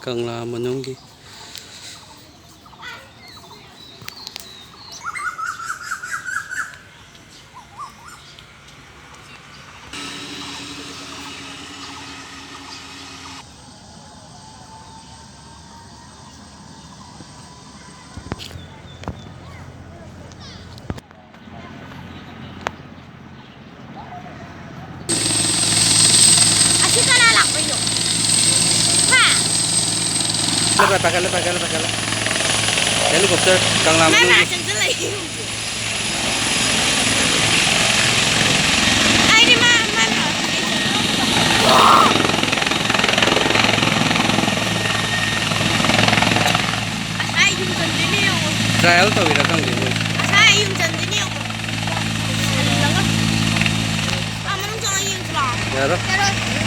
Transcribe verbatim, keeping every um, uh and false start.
ꯀꯪꯂꯥ ꯃꯅꯨꯡꯒꯤ꯫ ꯑꯁꯤ ꯀꯅꯥ ꯂꯥꯛꯄꯩꯅꯣ? ꯍꯥ? ꯄꯥꯏꯈꯠꯂꯦ, ꯄꯥꯏꯈꯠꯂꯦ, ꯄꯥꯏꯈꯠꯂꯦ, ꯄꯥꯏꯈꯠꯂꯦ꯫ Helicopter, ꯀꯪꯂꯥ ꯃꯥꯏ ꯃꯅꯨꯡꯒꯤ꯫ ꯃꯅꯥꯛ ꯆꯪꯁꯤꯜꯂꯛꯏ꯫ ꯑꯩꯗꯤ ꯃꯥ, ꯃꯥ, ꯃꯥ꯫ ꯑꯁꯥꯏ ꯌꯨꯝ ꯆꯟꯗꯣꯏꯅꯦ ꯌꯦꯡꯉꯣ꯫ Trial ꯇꯧꯔꯤꯔꯥ ꯈꯪꯗꯦ ꯃꯣꯏ꯫ ꯑꯁꯥꯏ ꯌꯨꯝ ꯆꯟꯗꯣꯏꯅꯦ ꯌꯦꯡꯉꯣ꯫ ꯁꯤꯜꯂꯒ꯫ ꯑꯥ, ꯃꯅꯨꯡ ꯆꯪꯉ ꯌꯦꯡꯁꯤ ꯂꯥꯛꯑꯣ꯫ ꯌꯥꯔꯣꯏ꯫ ꯌꯥꯔꯣꯏ꯫